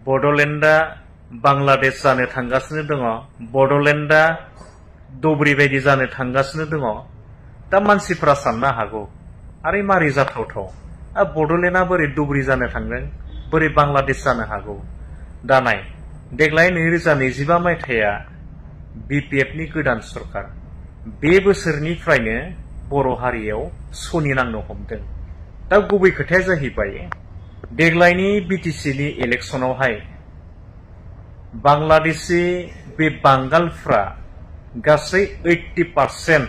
बड'लेण्डआ बांलादेश जानो थांगासिनो दङ, बड'लेण्डआ दब्रि बायदि जानो थांगासिनो दङ। दा मानसिफ्रा साननो हागौ आरो मारै जाथावथाव बड'लेण्डआ बोरै दब्रि जानो थांदों, बोरै बांलादेश जानो हागौ। दा नाय, देग्लाय 2025 मायथाइया बिपिएफनि गोदान सरकार, बे बोसोरनिफ्रायनो बर' हारियाव सनि नांनो हमदों। दा गुबै खोथाया जाहैबाय देग्लायनि बिटिसिनि इलेक्शनावहाय बांलादेशी बे बांगालफ्रा गासै 80%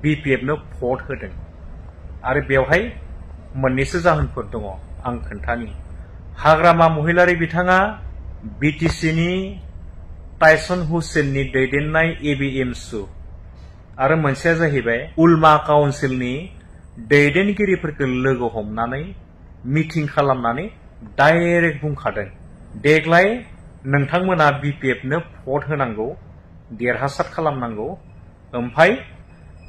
बिपिएफनो भट होदों आरो बेवहाय मोननैसो जाहोनफोर दङ आं खोन्थानि। हाग्रामा महिलारी बिथाङा बिटिसिनि टाइसन हुसेननि दैदेननाय एबिएमसु आरो मोनसेया जाहैबाय उलमा काउन्सिलनि दैदेनगिरिफोरखौ लोगो हमनानै मिटिं खालामनानै डाइरेक्ट बुंखादों देग्लाय नोंथांमोना बिपिएफनो भट होनांगौ, देरहासार खालामनांगौ। ओमफ्राय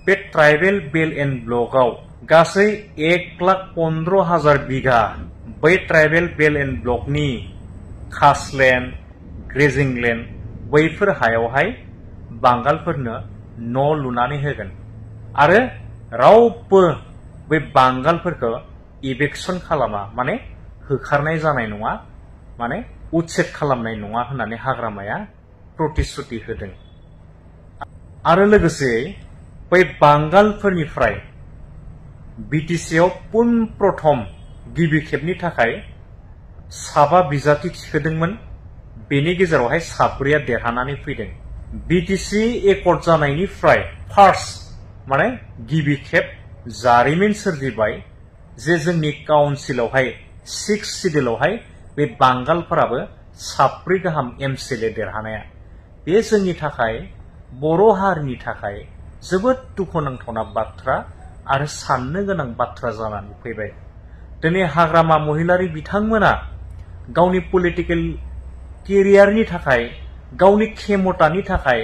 बे ट्राइबेल बेल्ट एन्ड ब्लकआव गासै 1,15,000 बिघा बै ट्राइबेल बेल्ट एन्ड ब्लकनि खासलेण्ड, ग्रेजिं लेण्ड बैफोर हायावहाय बांगालफोरनो न' लुनानै होगोन आरो रावबो बै बांगालफोरखौ इभेक्सन खालामा, माने होखारनाय जानाय नङा, माने उच्छेद खालामनाय नङा होननानै हाग्रामाया प्रतिश्रुति होदों। आरो लोगोसे बै बांगालफोरनिफ्राय बिटिसिआव प्रथम गिबि खेबनि थाखाय 7 बिजाथि थिखोदोंमोन, बेनि गेजेरावहाय 4आ देरहानानै फैदों। बिटिसि एकर्ड जानायनिफ्राय फार्स्ट माने गिबि खेब जारिमिन सोरजिबाय जे जोंनि काउन्सिलावहाय 6 सिडिउलावहाय बे बांगालफोराबो 4 गाहाम एमसिएलए देरहानाया। बे जोंनि थाखाय बर' हारिनि थाखाय जोबोद दुखुनांथावना बाथ्रा आरो साननो गोनां बाथ्रा जानानै फैबाय। दिनै हाग्रामा महिलारी बिथांमोना गावनि पलिटिकेल केरियारनि थाखाय, गावनि खेमतानि थाखाय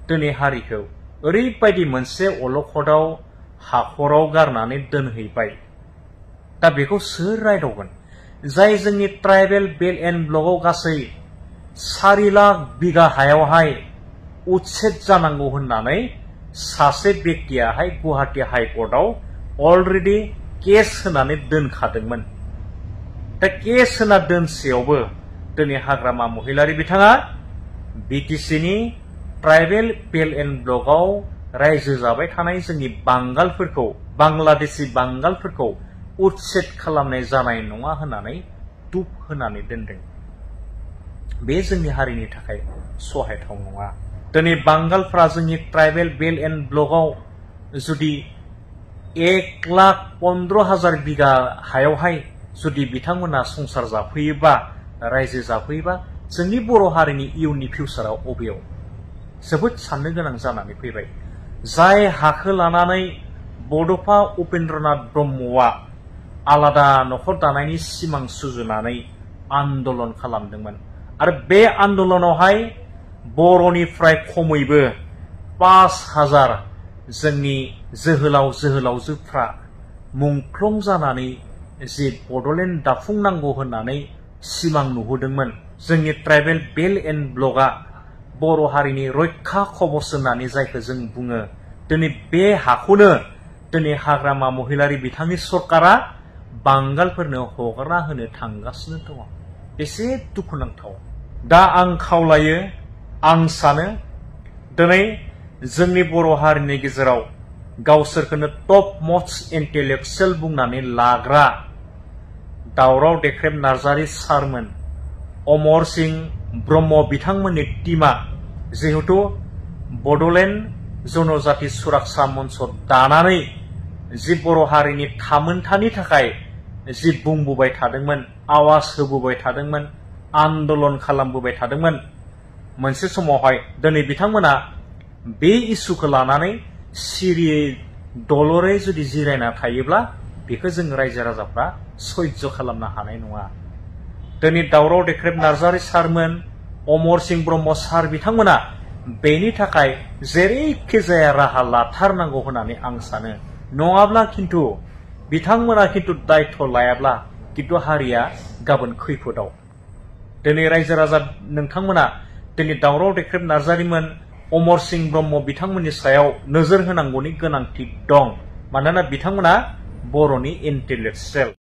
दिनै हारिखौ ओरैबायदि मोनसे अलखदाव हाखराव गारनानै दोनहैबाय। दा बेखौ सोर रायदावगोन? जाय जोंनि ट्राइबेल बेल्ट एन्ड ब्लकआव गासै 4 लाख बिघा हायावहाय उच्छेद जानांगौ होननानै सासे बेक्तियाहाय गुवाहाटी हाइकर्टआव अलरेडि केस होनानै दोनखादोंमोन। दा केस होना दोनसेयावबो दिनै हाग्रामा महिलारी बिथाङा बिटिसिनि ट्राइबेल बेल्ट एन्ड ब्लकआव रायजो जाबाय थानाय जोंनि बांगालफोरखौ, बांलादेशी बांगालफोरखौ उच्छेद खालामनाय जानाय नङा होननानै दुब होनानै दोनदों। बे जोंनि हारिनि थाखाय सहायथाव नङा। दिनै बांगालफ्रा जोंनि ट्राइबेल बेल्ट एन्ड ब्लकआव जुदि 1,15,000 बिघा हायावहाय जुदि बिथांमोना संसार जाफैयोबा, रायजो जाफैयोबा, जोंनि बर' हारिनि इयुननि फिउचाराव अबेयाव? जोबोद साननो गोनां जानानै फैबाय। जाय हाखौ लानानै बड'फा उपेन्द्रनाथ ब्रह्मआ आलादा न'खर दानायनि सिमां सुजुनानै आन्दलन खालामदोंमोन आरो बे आन्दलनावहाय बर'निफ्राय खमैबो 5,000 जोंनि जोहोलाव जोहोलावजोफ्रा मुंख्लं जानानै जे बड'लेण्ड दाफुंनांगौ होननानै सिमां नुहरदोंमोन। जोंनि ट्राइबेल बेल्ट एन्ड ब्लकआ बर' हारिनि रैखा कवच होननानै जायखौ जों बुङो, दिनै बे हाखौनो दिनै हाग्रामा महिलारी बिथांनि सरकारा बांगालफोरनो हगारना होनो थांगासिनो दङ। एसे दुखुनांथाव। दा आं खावलायो, आं सानो दिनै जोंनि बर' हारिनि गेजेराव गावसोरखौनो टप मोस्ट इन्टेलेक्चुयेल बुंनानै लाग्रा दावराव देख्रेब नार्जारी सारमोन, अमर सिं ब्रह्म बिथांमोननि टीमा जिहेतु बड'लेण्ड जनजाति सुरक्षा मन्च दानानै जि बर' हारिनि थामोनथानि थाखाय जि बुंबोबाय थादोंमोन, आवाज होबोबाय थादोंमोन, आन्दलन खालामबोबाय थादोंमोन, मोनसे समावहाय दिनै बिथांमोना बे इस्युखौ लानानै सिरियै दलरै जुदि जिरायना थायोब्ला बेखौ जों रायजो राजाफ्रा सह्य खालामनो हानाय नङा। दिनै दावराव देख्रेब नार्जारी सारमोन, अमर सिं ब्रह्म सार बिथांमोना बेनि थाखाय जेरैखि जाया राहा लाथारनांगौ होननानै आं सानो। नङाब्ला किन्तु बिथांमोना किन्तु दायित्व लायाब्ला किन्तु हारिया गाबोन खैफोदाव। दिनै रायजो राजा नोंथांमोना दिनै दावराव देख्रेब नार्जारिमोन, अमर सिंह ब्रह्म बिथांमोननि सायाव नोजोर होनांगौनि गोनांथि दं। मानोना बिथांमोना बर'नि इन्टेलेक्सुयेल।